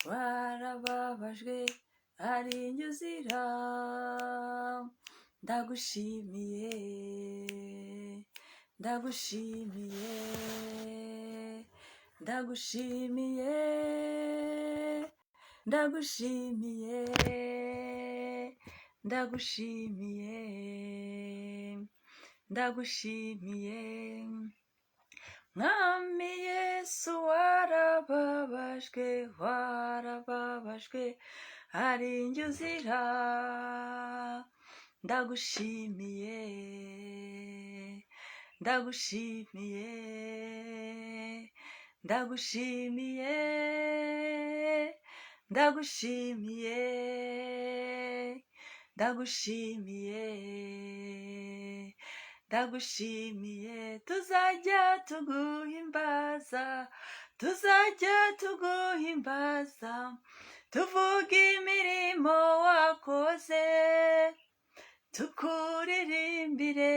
Warababajwe ari njye uzira. Ndagushimiye, ndagushimiye, ndagushimiye, ndagushimiye, ndagushimiye, ndagushimiye. Mwami Yesu, warababajwe, warababajwe ari njye uzira. Ndagushimiye, ndagushimiye, ndagushimiye, ndagushimiye, ndagushimiye, ndagushimiye. Tuzajya tuguhimbaza, tuzajya tuguhimbaza, tuvuga imirimo wakoze, tukuririmbire.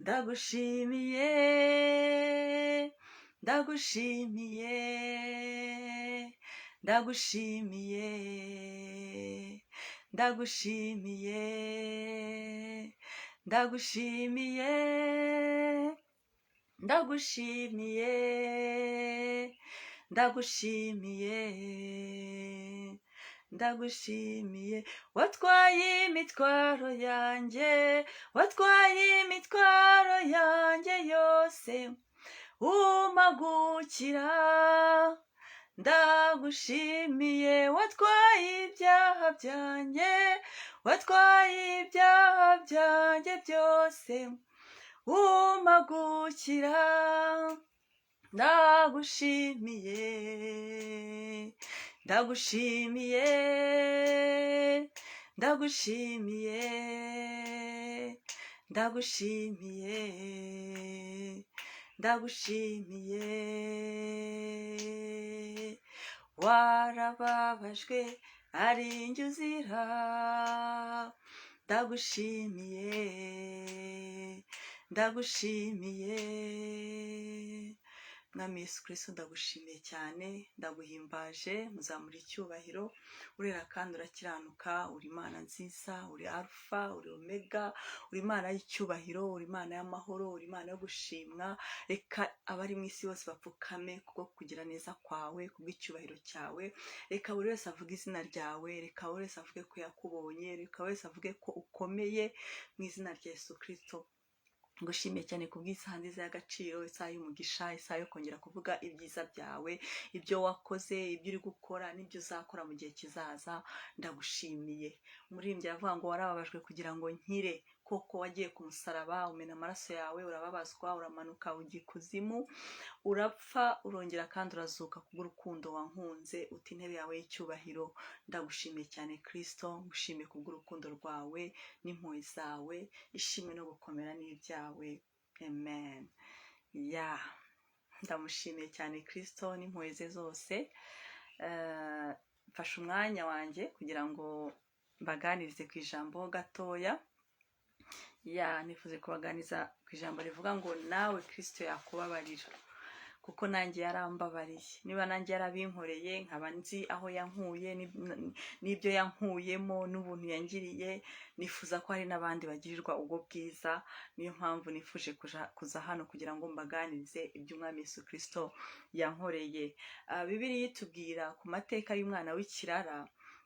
Ndagushimiye, ndagushimiye, ndagushimiye, ndagushimiye, ndagushimiye, ndagushimiye, ndagushimiye, ndagushimiye. Watwaye imitwaro yanjye, watwaye imitwaro yanjye yose, umagukira. Ndagushimiye. Watwaye ibyaha byanjye, watwaye ibyaha byanjye byose, umagukira. Ndagushimiye, ndagushimiye, ndagushimiye, ndagushimiye, ndagushimiye. Warababajwe ari njye uzira. Ndagushimiye, ndagushimiye. Mwami Yesu Kristo, ndagushimiye cyane, ndaguhimbaje, muzamura icyubahiro. Urera kandi urakiranuka, uri Imana nziza, uri Alufa, uri Omega, uri Imana y'icyubahiro, uri Imana y'amahoro, uri Imana yo gushimwa. Reka abari mu isi bose bapfukame kubwo kugira neza kwawe, kubw'icyubahiro cyawe. Reka buri wese avuge izina ryawe, reka buri wese avuge ko yakubonye, reka buri wese avuge ko ukomeye, mu izina rya Yesu Kristo. Ngushimiye cyane ku bw'isaha nziza y'agaciro, isaha y'umugisha, isaha yo kongera kuvuga ibyiza byawe, ibyo wakoze, ibyo uri gukora n'ibyo uzakora mu gihe kizaza. Ndagushimiye. Umuririmbyi aravuga ngo warababajwe kugira ngo nkire. Koko wagiye ku musaraba, umena amaraso yawe, urababazwa, uramanuka ujya ikuzimu, urapfa, urongera kandi urazuka kubw'urukundo wankunze, uta intebe yawe y'icyubahiro. Ndagushimiye cyane Kristo, ngushimiye kubw'urukundo rwawe n'impuhwe zawe. Ishimwe no gukomera n'ibyawe. Amen. Ya, ndamushimiye cyane Kristo n'impuhwe ze zose. Mfashe umwanya wanjye kugira ngo mbaganirize ku ijambo gatoya. Ya, nifuze kubaganiriza ku ijambo rivuga ngo nawe Kristo yakubabarira, kuko nanjye yarambabariye. Niba nanjye yarabinkoreye, nkaba nzi aho yankuye n'ibyo yankuyemo n'ubuntu yangiriye, nifuza ko hari n'abandi bagirirwa ubwo bwiza. Niyo mpamvu nifuje kuza hano kugira ngo mbaganirize iby'Umwami Yesu Kristo yankoreye. Bibiliya itubwira ku mateka y'umwana w'ikirara.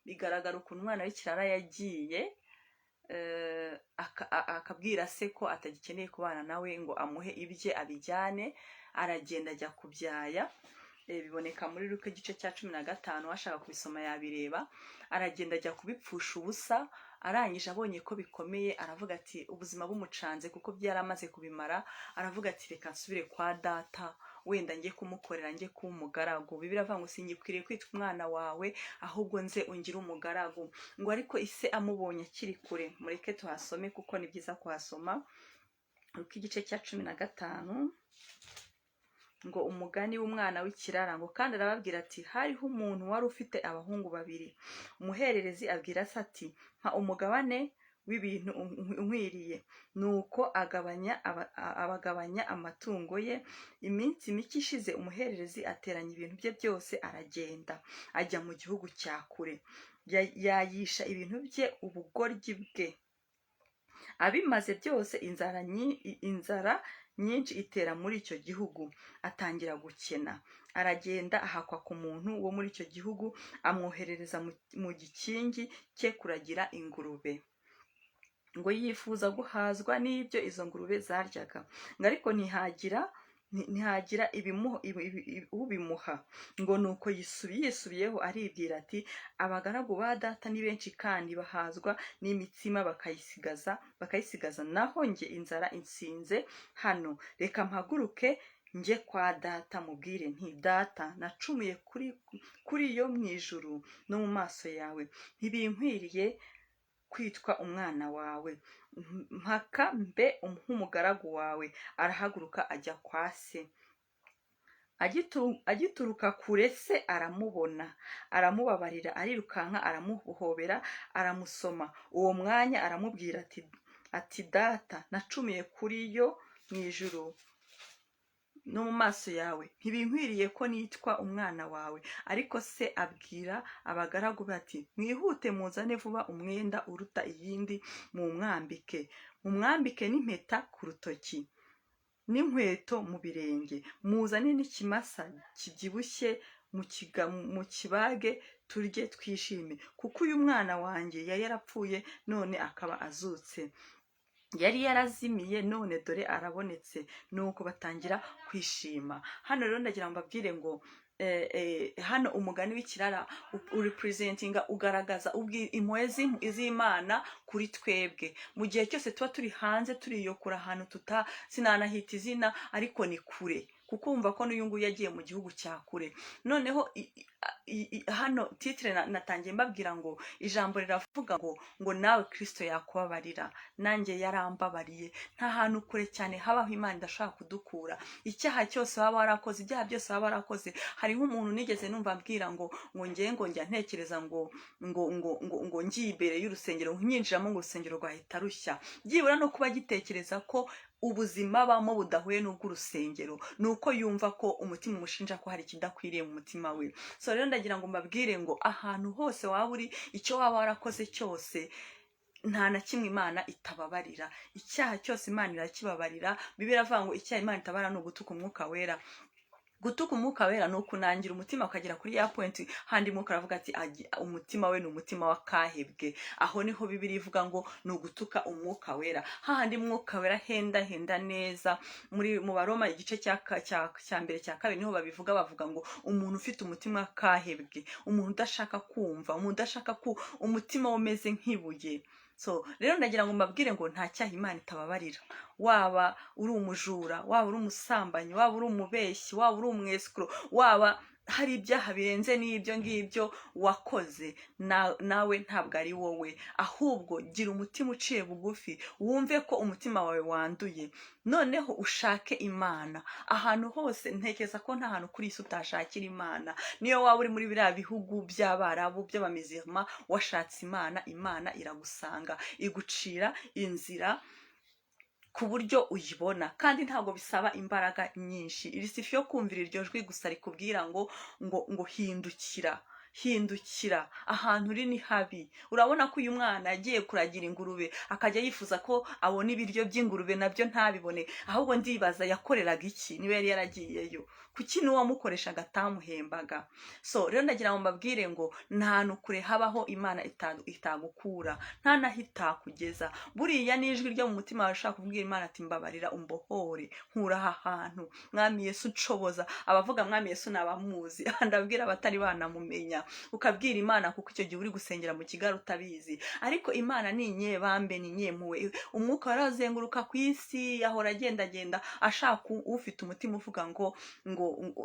Bigaragara ukuntu umwana w'ikirara yagiye akabwira se ko atagikeneye kubana nawe, ngo amuhe ibye abijyane. Aragenda ajya kubyaya. Biboneka muri Luka igice cya 15, washaka kubisoma yabireba. Aragenda ajya kubipfusha ubusa. Arangije, abonye ko bikomeye, aravuga ati ubuzima bumucanze kuko byari amaze kubimara, aravuga ati reka nsubire kwa data, wenda njye kumukorera, njye kuba umugaragu. Bibiliya iravuga ngo singikwiriye kwitwa umwana wawe, ahubwo nze ungire umugaragu. Ngo ariko ise amubonye akiri kure, mureke tuhasome kuko ni byiza kuhasoma. Luka igice cya 15, ngo umugani w'umwana w'ikirara. Ngo kandi arababwira ati hariho umuntu wari ufite abahungu babiri. Umuhererezi abwira se ati mpa umugabane. w'ibintu unkwiriye." Nuko agabanya abagabanya amatungo ye. Iminsi mike ishize, umuhererezi ateranya ibintu bye byose, aragenda ajya mu gihugu cya kure, yayisha ibintu bye ubugoryi bwe. Abimaze byose, inzara nyinshi itera muri icyo gihugu, atangira gukena. Aragenda ahakwa ku muntu wo muri icyo gihugu, amwoherereza mu gikingi cye kuragira ingurube. Ngo yifuza guhazwa n'ibyo izo ngurube zaryaga, ngo ariko ntihagira ubimuha. Ngo nuko yisubiyeho, aribwira ati: "Abagaragu ba data ni benshi kandi bahazwa n'imitsima bakayisigaza, naho njye inzara insinze hano. Reka mpaguruke njye kwa data, mubwire nti: 'Data, nacumuye kuri yo mu ijuru no mu maso yawe. Ntibinkwiriye kwitwa umwana wawe. Mpaka mbe nk'umugaragu wawe.'" Arahaguruka ajya kwa se. Agituruka kure, se aramubona, aramubabarira, arirukanka, aramuhobera, aramusoma. Uwo mwanya aramubwira ati: "Data, nacumuye kuri yo mu ijuru no mu maso yawe. Ntibinkwiriye ko nitwa umwana wawe." Ariko se abwira abagaragu be ati: "Mwihute, muzane vuba umwenda uruta iyindi, mumwambike, mumwambike n'impeta ku rutoki n'inkweto mu birenge. Muzane n'ikimasa kibyibushye, mu kibage, turye twishime, kuko uyu mwana wanjye yari yarapfuye none akaba azutse, yari yarazimiye none dore arabonetse." Nuko batangira kwishima. Hano rero ndagira ngo mbabwire ngo hano umugani w'ikirara urepresentinga, ugaragaza impuhwe z'Imana kuri twebwe mu gihe cyose tuba turi hanze, turiyokura ahantu tuta sinanahita izina, ariko ni kure, kuko wumva ko n'uyu nguyu yagiye mu gihugu cya kure. Noneho hano titre natangiye mbabwira ngo ijambo riravuga ngo nawe Kirisito yakubabarira, nanjye yarambabariye. Nta hantu kure cyane habaho Imana idashobora kudukura. Icyaha cyose waba warakoze, ibyaha byose waba warakoze. Hari nk'umuntu nigeze numva ambwira ngo ngewe ngo njya ntekereza ngo ngiye imbere y'urusengero, nyinjiramo, ngo urusengero rwahita rushya. Byibura no kuba agitekereza ko ubuzima abamo budahuye n'ubw'urusengero, ni uko yumva ko umutima umushinja ko hari ikidakwiriye mu mutima we. So rero ndagira ngo mbabwire ngo ahantu hose waba uri, icyo waba warakoze cyose, nta na kimwe Imana itababarira. Icyaha cyose Imana irakibabarira. Bibiliya iravuga ngo icyaha Imana itabara ni ugutuka Umwuka Wera. Gutuka Umwuka Wera ni ukunangira umutima ukagera kuri ya point handi Mwuka aravuga ati: "Umutima we ni umutima wa kahebwe." Aho niho Bibiliya ivuga ngo ni ugutuka Umwuka Wera, hahandi Mwuka Wera henda henda neza. Muri mu Baroma igice cya mbere, cya kabiri, niho babivuga. Bavuga ngo umuntu ufite umutima wa kahebwe, umuntu udashaka kumva, umuntu udashaka ku umutima we umeze nk'ibuye. So rero ndagira ngo mbabwire ngo nta cyaha Imana itababarira. Waba uri umujura, waba uri umusambanyi, waba uri umubeshyi, waba uri umwesikuro, waba hari ibyaha birenze n'ibyo ngibyo wakoze, nawe ntabwo ari wowe. Ahubwo gira umutima uciye bugufi, wumve ko umutima wawe wanduye, noneho ushake Imana ahantu hose. Ntekereza ko nta hantu kuri iyi si utashakira Imana. Niyo waba uri muri biriya bihugu by'Abarabu by'abamizirima, washatse Imana, Imana iragusanga, igucira inzira ku buryo uyibona. Kandi ntabwo bisaba imbaraga nyinshi, il suffit yo kumvira iryo jwi gusa rikubwira ngo hindukira, hindukira, ahantu uri ni habi. Urabona ko uyu mwana yagiye kuragira ingurube, akajya yifuza ko abona ibiryo by'ingurube, nabyo ntabibone. Ahubwo ndibaza yakoreraga iki niba yari yaragiyeyo? Kuki n'uwamukoreshaga atamuhembaga? So rero ndagira ngo mbabwire ngo nta hantu kure habaho Imana itagukura, nta n'aho itakugeza. Buriya n'ijwi ryo mu mutima wawe ushaka kubwira Imana ati: "Mbabarira, umbohore, nkura aha hantu, Mwami Yesu, nshoboza." Abavuga Mwami Yesu ni abamuzi, ndabwira abatari banamumenya. Ukabwira Imana, kuko icyo gihe uri gusengera mu kigare utabizi, ariko Imana ni inyebambe, ni inyempuhwe. Umwuka warazenguruka ku isi, ahora agendagenda ashaka ufite umutima uvuga ngo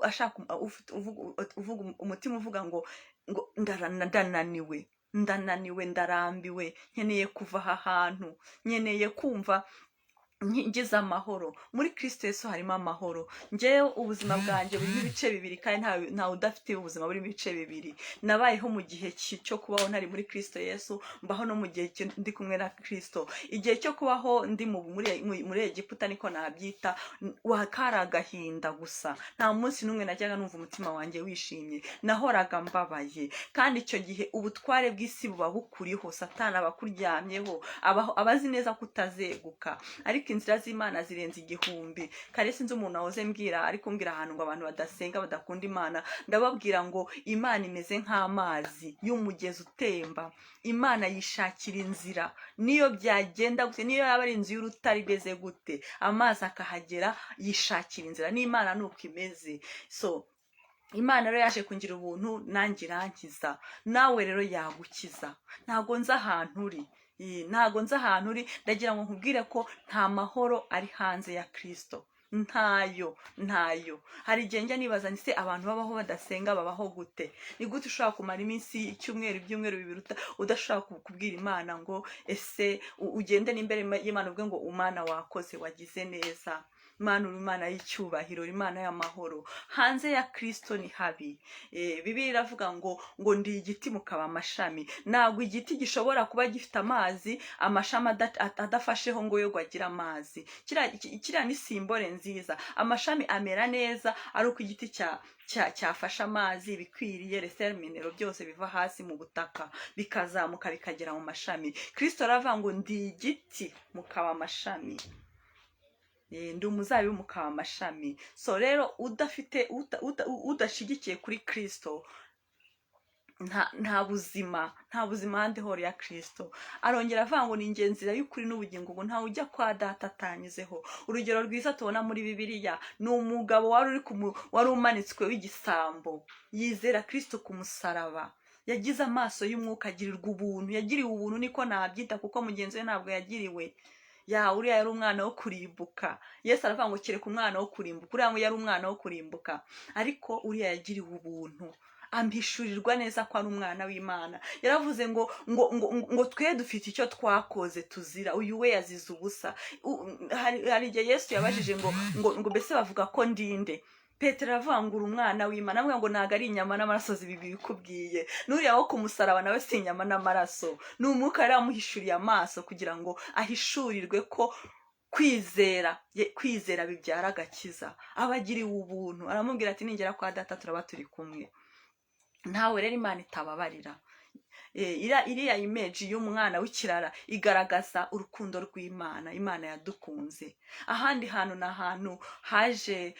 ashaka ufite uvuga umutima uvuga ngo ndananiwe, ndananiwe, ndarambiwe, nkeneye kuva aha hantu, nkeneye kumva. Ngize amahoro muri Kristo Yesu, harimo amahoro. Ngewe ubuzima bwanjye burimo ibice bibiri, kandi ntawe udafite ubuzima burimo ibice bibiri. Nabayeho mu gihe cyo kubaho ntari muri Kristo Yesu, mbaho no mu gihe ndi kumwe na Kristo. Igihe cyo kubaho ndi muri Egiputa, niko nabyita, kari agahinda gusa. Nta munsi n'umwe najyaga numva umutima wanjye wishimye, nahoraga mbabaye. Kandi icyo gihe ubutware bw'isi buba bukuriho, Satani aba akuryamyeho, aba azi neza ko utazeguka. Ariko inzira z'Imana zirenze igihumbi. Kare sinzi umuntu wahoze mbwira, ariko mbwira ahantu ngo abantu badasenga, badakunda Imana. Ndababwira ngo Imana imeze nk'amazi y'umugezi utemba. Imana yishakira inzira, niyo byagenda gute, niyo yaba ari inzu y'urutare imeze gute, amazi akahagera, yishakira inzira. N'Imana ni uko imeze. So Imana rero yaje kungira ubuntu, nanjye irankiza. Nawe rero yagukiza. Ntabwo nzi ahantu uri. Ntabwo nzi ahantu uri. Ndagira ngo nkubwire ko nta mahoro ari hanze ya Kristo, ntayo, ntayo. Hari igihe njya nibaza nti: "Se abantu babaho badasenga babaho gute? Ni gute ushobora kumara iminsi, icyumweru, ibyumweru 2 udashobora kubwira Imana ngo ese ugende n'imbere y'Imana uvuge ngo Umana wakoze, wagize neza, Imana, uri Imana y'icyubahiro, uri Imana y'amahoro"? Hanze ya Kristo ni habi. Bibiliya iravuga ngo ndi igiti, mukaba amashami. Ntabwo igiti gishobora kuba gifite amazi, amashami adafasheho ngo yo agire amazi. Kiriya ni symbole nziza. Amashami amera neza ari uko igiti cyafashe amazi bikwiriye, les sels minéraux byose biva hasi mu butaka bikazamuka bikagera mu mashami. Kristo aravuga ngo ndi igiti, mukaba amashami. Ndi umuzabibu, mukaba amashami. So rero udafite udashigikiye kuri Kristo, nta buzima, nta buzima ahandi horo ya Kristo. Arongera avuga ngo ni ingenzi y'ukuri n'ubugingo, ngo ntawe ujya kwa Data atanyuzeho. Urugero rwiza tubona muri Bibiliya ni umugabo wari umanitswe w'igisambo, yizera Kristo ku musaraba. Yagize amaso y'umwuka, agirirwa ubuntu, yagiriwe ubuntu niko nabyita, kuko mugenzi we ntabwo yagiriwe. Ya uriya yari umwana wo kurimbuka. Yesu aravuga ngo kereka umwana wo kurimbuka. Uriya ngo yari umwana wo kurimbuka, ariko uriya yagiriwe ubuntu, ampishurirwa neza ko ari umwana w'Imana. Yaravuze ngo twe dufite icyo twakoze tuzira, uyu we yazize ubusa. Hari igihe Yesu yabajije ngo mbese bavuga ko ndinde? Petero aravuga ngo uri umwana w'Imana. Avuga ngo ntabwo ari inyama n'amaraso bibikubwiye. N'uriya wo ku musaraba nawe si inyama n'amaraso, ni umwuka yari amuhishuriye amaso kugira ngo ahishurirwe ko kwizera bibyara agakiza. Aba agiriwe ubuntu, aramubwira ati ningera kwa Data turaba turi kumwe. Ntawe rero Imana itababarira. Iriya image y'umwana w'ikirara igaragaza urukundo rw'Imana. Imana yadukunze. Ahandi hantu ni ahantu haje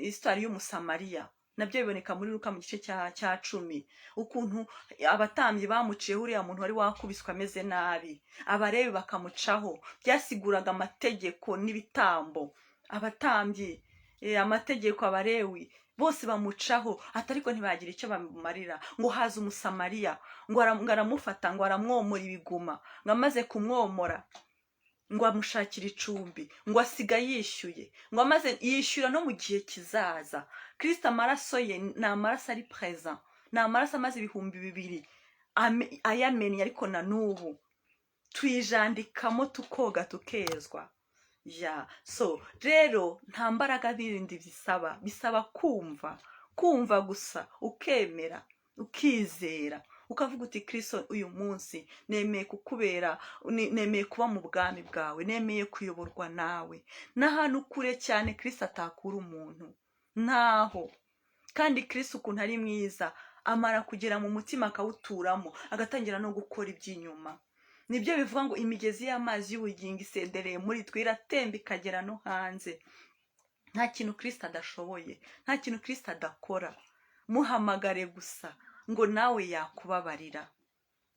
histoire y'Umusamariya, nabyo biboneka muri Luka mu gice cya 10, ukuntu abatambyi bamuciyeho uriya muntu wari wakubiswe ameze nabi, abarebi bakamucaho. Byasiguraga amategeko n'ibitambo. Abatambyi, amategeko, abarewi bose bamucaho ati, ariko ntibagira icyo bamumarira. Ngo haza Umusamariya, ngo aramufata, ngo aramwomora ibiguma, ngo amaze kumwomora ngo amushakira icumbi, ngo asiga yishyuye, ngo amaze yishyura no mu gihe kizaza. Kirisita amaraso ye ni amaraso ari présent, ni amaraso amaze 2000 ayamennye, ariko na n'ubu tuyijandikamo, tukoga, tukezwa. Ya, so rero nta mbaraga bindi bisaba, bisaba kumva, kumva gusa, ukemera, ukizera, ukavuga uti: "Kristo, uyu munsi nemeye kukubera, nemeye kuba mu bwami bwawe, nemeye kuyoborwa nawe." N'ahantu kure cyane Kristo atakura umuntu, ntaho. Kandi Kristo ukuntu ari mwiza, amara kugera mu mutima akawuturamo, agatangira no gukora iby'inyuma. Nibyo bivuga ngo imigezi y'amazi y'ubugingo isendereye muri twe, iratemba ikagera no hanze. Nta kintu Kristo adashoboye, nta kintu Kristo adakora. Muhamagare gusa, ngo nawe yakubabarira,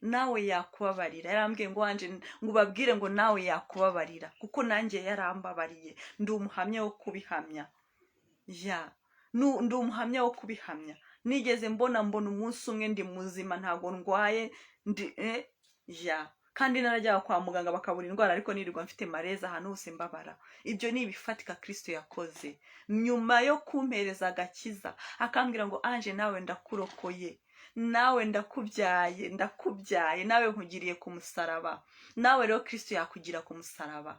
nawe yakubabarira. Yarambwiye ngo wanje ngo ubabwire ngo nawe yakubabarira, kuko nanjye yarambabariye, ndi umuhamya wo kubihamya. Ya, ndi umuhamya wo kubihamya. Nigeze mbona umunsi umwe ndi muzima, ntabwo ndwaye, ndi ya, kandi narajyaga kwa muganga bakabura indwara, ariko nirirwa mfite malaise ahantu hose mbabara. Ibyo ni ibifatika Kristo yakoze nyuma yo kumpereza agakiza, akambwira ngo: "Anje, nawe ndakurokoye, nawe ndakubyaye, ndakubyaye, nawe nkugiriye ku musaraba." Nawe rero Kristo yakugira ku musaraba.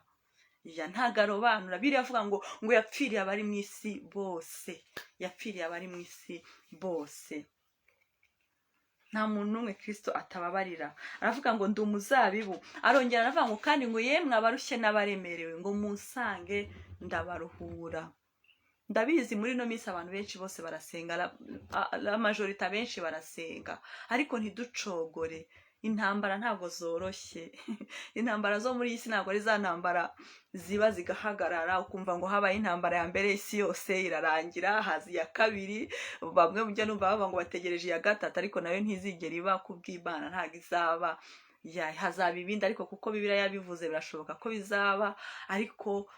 Ya, ntago arobanura. Biriya avuga ngo yapfiriye abari mu isi bose, yapfiriye abari mu isi bose. Nta muntu n'umwe Kirisito atababarira. Aravuga ngo ndi umuzabibu. Arongera aravuga ngo kandi ngo yemwe abarushye n'abaremerewe, ngo munsange ndabaruhura. Ndabizi, muri ino minsi abantu benshi bose barasenga, la majorité benshi barasenga, ariko ntiducogore. Intambara ntabwo zoroshye. Intambara zo muri iyi si ntabwo ari za ntambara ziba zigahagarara, ukumva ngo habaye intambara ya mbere isi yose irarangira, haza iya kabiri. Bamwe mujya numva bavuga ngo bategereje iya gatatu, ariko nayo ntizigera iba kubw'Imana, ntabwo izaba. Ya, hazaba ibindi, ariko kuko Bibiliya yabivuze birashoboka ko bizaba. Ariko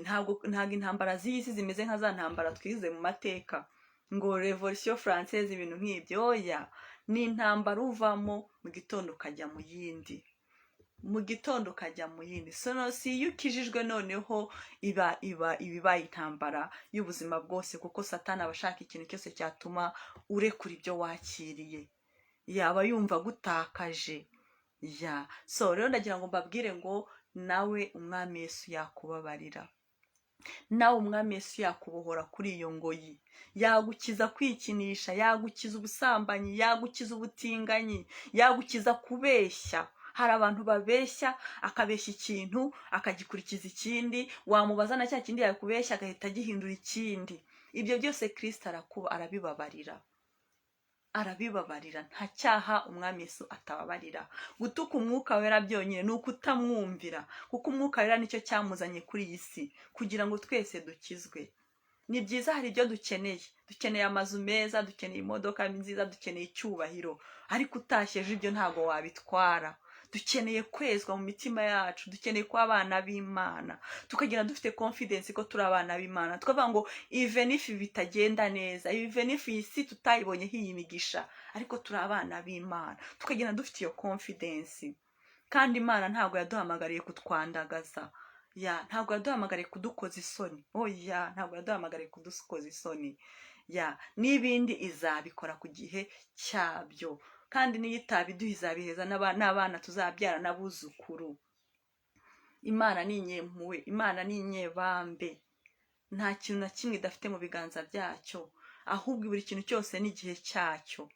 ntabwo intambara z'iyi si zimeze nka za ntambara twize mu mateka, ngo Révolution française, ibintu nk'ibyo. Oya, ni intambara uvamo mu gitondo ukajya mu yindi, mu gitondo ukajya mu yindi. So no si iyo ukijijwe noneho iba ibaye intambara y'ubuzima bwose, kuko Satani aba ashaka ikintu cyose cyatuma urekura ibyo wakiriye, yaba yumva agutakaje. Ya, so rero ndagira ngo mbabwire ngo nawe Umwami Yesu yakubabarira, nawe Umwami Yesu yakubohora kuri iyo ngoyi, yagukiza kwikinisha, yagukiza ubusambanyi, yagukiza ubutinganyi, yagukiza kubeshya. Hari abantu babeshya, akabeshya ikintu akagikurikiza ikindi, wamubaza na cya kindi yakubeshya agahita agihindura ikindi. Ibyo byose Kirisito arakuba arabibabarira, arabibabarira. Nta cyaha Umwami Yesu atababarira. Gutuka Umwuka Wera byonyine ni ukutamwumvira, kuko Umwuka Wera nicyo cyamuzanye kuri iyi si kugira ngo twese dukizwe. Ni byiza, hari ibyo dukeneye: dukeneye amazu meza, dukeneye imodoka nziza, dukeneye icyubahiro, ariko utashye ejo ibyo ntabwo wabitwara. Dukeneye kwezwa mu mitima yacu, dukeneye kuba abana b'Imana, tukagenda dufite confidence ko turi abana b'Imana, tukavuga ngo even if bitagenda neza, even if iyi si tutayibonyeho iyi migisha, ariko turi abana b'Imana, tukagenda dufite iyo confidence. Kandi Imana ntabwo yaduhamagariye kutwandagaza. Ya, ntabwo yaduhamagariye kudukoza isoni. Oya, ntabwo yaduhamagariye kudukoza isoni. Ya, n'ibindi izabikora ku gihe cyabyo, kandi n'iyo itabiduha izabiheza n'abana tuzabyara n'abuzukuru. Imana ni inyempuhwe, Imana ni inyebambe, nta kintu na kimwe idafite mu biganza byacyo. Ahubwo buri kintu cyose n'igihe cyacyo,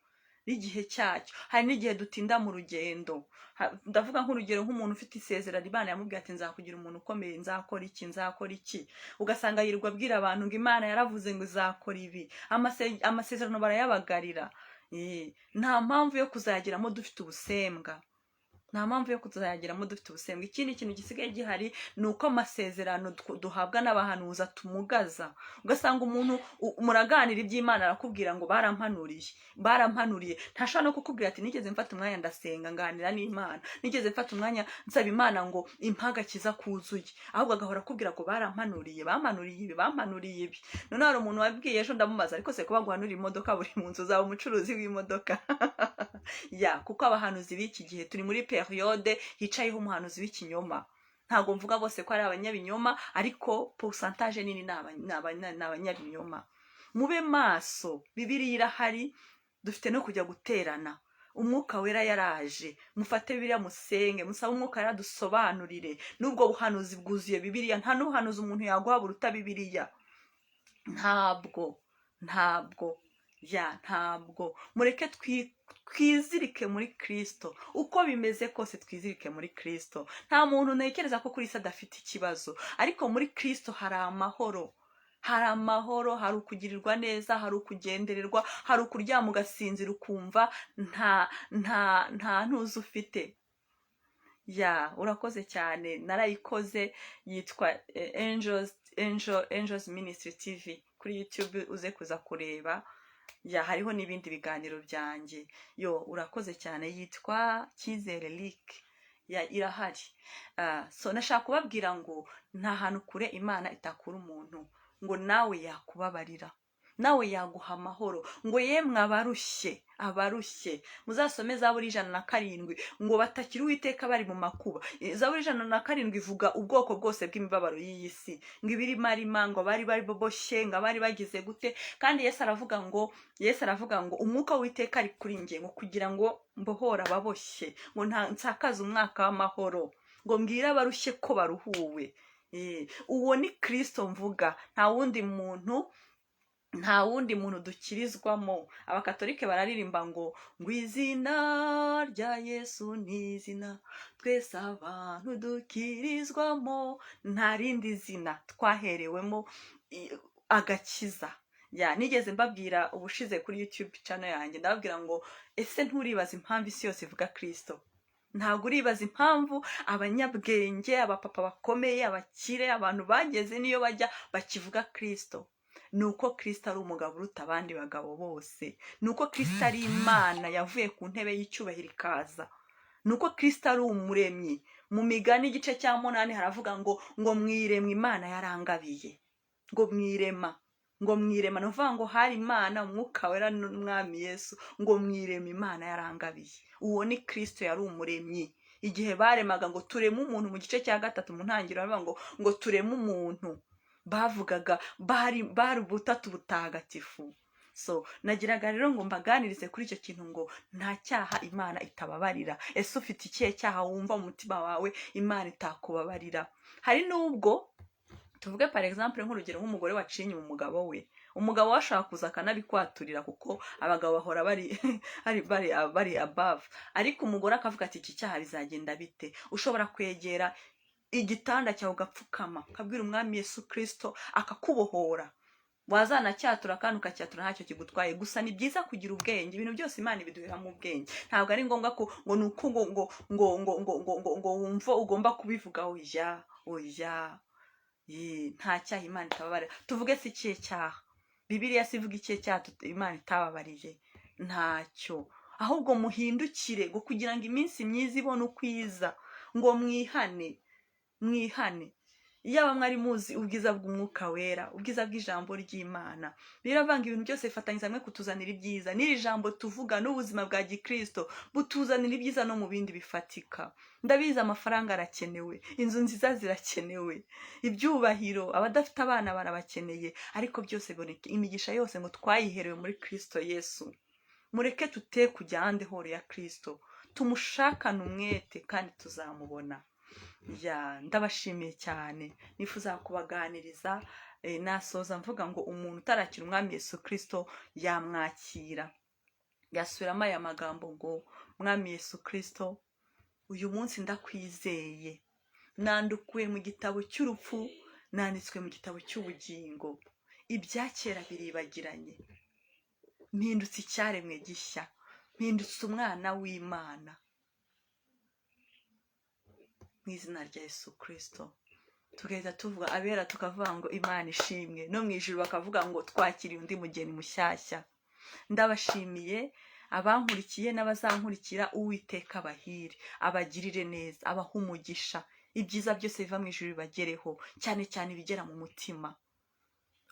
n'igihe cyacyo. Hari n'igihe dutinda mu rugendo. Ndavuga nk'urugero nk'umuntu ufite isezerano, Imana yamubwiye ati nzakugira umuntu ukomeye, nzakora iki, nzakora iki, ugasanga yirirwa abwira abantu ngo Imana yaravuze ngo izakora ibi. Amasezerano barayabagarira. Nta mpamvu yo kuzayageramo dufite ubusembwa, nta mpamvu yo kuzayageramo dufite ubusembwa. Ikindi kintu gisigaye gihari ni uko amasezerano duhabwa n'abahanuzi atumugaza. Ugasanga umuntu muraganira iby'Imana, arakubwira ngo barampanuriye, barampanuriye. Ntashobora no kukubwira ati nigeze mfata umwanya ndasenga, nganira n'Imana, nigeze mfata umwanya nsaba Imana ngo impe agakiza kuzuye. Ahubwo agahora akubwira ngo barampanuriye, bampanuriye ibi, bampanuriye ibi. Noneho hari umuntu wabwiye ejo, ndamubaza, ariko se kuba guhanura imodoka buri munsi uzaba umucuruzi w'imodoka? Ya, kuko abahanuzi b'iki gihe, turi muri période hicayeho umuhanuzi w'ikinyoma. Ntabwo mvuga bose ko ari abanyabinyoma, ariko pourcentage nini ni abanyabinyoma. Mube maso, Bibiliya irahari, dufite no kujya guterana. Umwuka Wera yaraje. Mufate Bibiliya, musenge, musabe Umwuka Wera dusobanurire. N'ubwo buhanuzi bwuzuye Bibiliya. Nta n'ubuhanuzi umuntu yaguha buruta Bibiliya, ntabwo, ntabwo. Ya, ntabwo. Mureke twizirike muri Kirisito uko bimeze kose, twizirike muri Kirisito. Nta muntu ntekereza ko kuri isi adafite ikibazo, ariko muri Kirisito hari amahoro, hari amahoro, hari ukugirirwa neza, hari ukugendererwa, hari ukuryama ugasinzira ukumva nta ntuzi ufite. Ya, urakoze cyane. Narayikoze, yitwa Angels Ministry TV kuri YouTube, uze kuza kureba. Ya, hariho n'ibindi biganiro byanjye. Yo, urakoze cyane. Yitwa Cyizere Lick. Ya, irahari. So nashaka kubabwira ngo nta hantu kure Imana itakura umuntu, ngo nawe yakubabarira, nawe yaguha amahoro. Ngo yemwe abarushye, abarushye, muzasome Zaburi 107, ngo batakira Uwiteka bari mu makuba. Zaburi 107 ivuga ubwoko bwose bw'imibabaro y'iyi si, ngo ibirimarima, ngo abari bari boboshye, ngo abari bagize gute. Kandi Yesu aravuga ngo umwuka w'Uwiteka ari kuri njye, ngo kugira ngo mbohore ababoshye, ngo nta nsakaze umwaka w'amahoro, ngo mbwire abarushye ko baruhuwe. Uwo ni Kirisito mvuga, nta wundi muntu, nta wundi muntu dukirizwamo. Abakatolike bararirimba ngo izina rya Yesu ni izina twese abantu dukirizwamo. Nta rindi zina twaherewemo agakiza. Ya, nigeze mbabwira ubushize kuri YouTube channel yanjye, ndababwira ngo: "Ese nturibaza impamvu isi yose ivuga Kirisito? Ntabwo uribaza impamvu abanyabwenge, abapapa bakomeye, abakire, abantu bageze n'iyo bajya bakivuga Kirisito? Ni uko Kirisito ari umugabo uruta abandi bagabo bose. Ni uko Kirisito ari Imana yavuye ku ntebe y'icyubahiro ikaza. Ni uko Kirisito ari umuremyi." Mu Migani igice cya 8 haravuga ngo mwiremwa Imana yarangabiye, ngo mwirema, ngo mwirema, ni ukuvuga ngo hari Imana, Umwuka Wera n'Umwami Yesu, ngo mwirema Imana yarangabiye. Uwo ni Kirisito, yari umuremyi. Igihe baremaga ngo tureme umuntu, mu gice cya 3 mu ntangiriro baravuga ngo tureme umuntu, bavugaga bari ubutatu butagatifu. So nagiraga rero ngo mbaganirize kuri icyo kintu, ngo nta cyaha Imana itababarira. Ese ufite ikihe cyaha wumva mu mutima wawe Imana itakubabarira? Hari n'ubwo tuvuge, par exemple, nk'urugero, nk'umugore waciye inyuma umugabo we, umugabo we ashobora kuza akanabikwaturira, kuko abagabo bahora bari above, ariko umugore akavuga ati: "Iki cyaha bizagenda bite?" Ushobora kwegera igitanda cyawe, ugapfukama, ukabwira Umwami Yesu Kirisito akakubohora. Wazanacyatura kandi ukacyatura ntacyo kigutwaye. Gusa ni byiza kugira ubwenge. Ibintu byose Imana ibiduheramo ubwenge. Ntabwo ari ngombwa ko ngo ni uko ngo wumve ugomba kubivuga. Oya, oya. Nta cyaha Imana itababarira. Tuvuge se ikihe cyaha? Bibiliya se ivuga ikihe cyaha Imana itababariye? Ntacyo. Ahubwo muhindukire ngo kugira ngo iminsi myiza ibone uko iza, ngo mwihane, mwihane. Iyaba mwari muzi ubwiza bw'Umwuka Wera, ubwiza bw'ijambo ry'Imana. Biravanga ibintu byose, bifatanyiriza hamwe kutuzanira ibyiza. N'iri jambo tuvuga n'ubuzima bwa gikristo butuzanira ibyiza no mu bindi bifatika. Ndabizi, amafaranga arakenewe, inzu nziza zirakenewe, ibyubahiro, abadafite abana barabakeneye, ariko byose biboneka, imigisha yose ngo twayiherewe muri Kristo Yesu. Mureke tute kujya ahandi horo ya Kristo, tumushakane umwete kandi tuzamubona. Ya, ndabashimiye cyane. Nifuza kubaganiriza. Nasoza mvuga ngo umuntu utarakira Umwami Yesu Kirisito yamwakira, yasubiramo aya magambo ngo: "Mwami Yesu Kirisito, uyu munsi ndakwizeye, nandukuye mu gitabo cy'urupfu, nanditswe mu gitabo cy'ubugingo. Ibya kera biribagiranye, mpindutse icyaremwe gishya, mpindutse umwana w'Imana mu izina rya Yesu Kirisito." Tugahita tuvuga, abera tukavuga ngo: "Imana ishimwe." No mu ijuru bakavuga ngo: "Twakiriye undi mugeni mushyashya." Ndabashimiye abankurikiye n'abazankurikira. Uwiteka abahire, abagirire neza, abahe umugisha. Ibyiza byose biva mu ijuru bibagereho, cyane cyane ibigera mu mutima.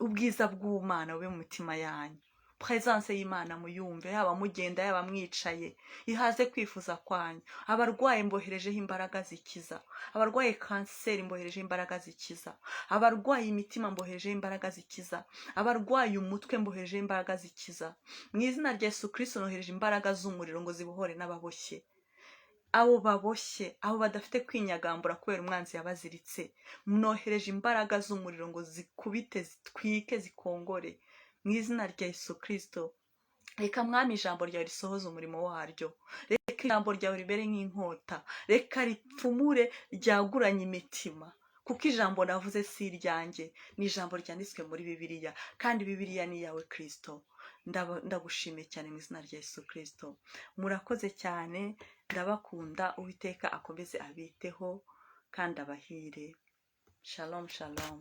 Ubwiza bw'Umwana bube mu mitima yanyu. Presence y'Imana muyumve, yaba mugenda, yaba mwicaye, ihaze kwifuza kwanyu. Abarwaye mboherejeho imbaraga zikiza. Abarwaye kanseri mboherejeho imbaraga zikiza. Abarwaye imitima mboherejeho imbaraga zikiza. Abarwaye umutwe mboherejeho imbaraga zikiza. Mu izina rya Yesu Kirisito nohereje imbaraga z'umuriro ngo zibohore n'ababoshye, abo baboshye, abo badafite kwinyagambura kubera umwanzi yabaziritse. Mwohereje imbaraga z'umuriro ngo zikubite, zitwike, zikongore mu izina rya Yesu Kirisito. Reka, Mwami, ijambo ryawe risohoze umurimo waryo. Reka ijambo ryawe ribere nk'inkota, reka ripfumure, ryaguranye imitima, kuko ijambo navuze si iryanjye, ni ijambo ryanditswe muri Bibiliya, kandi Bibiliya ni iyawe Kirisito. Ndagushimiye cyane mu izina rya Yesu Kirisito. Murakoze cyane, ndabakunda. Uwiteka akomeze abiteho kandi abahire. Shalom, shalom.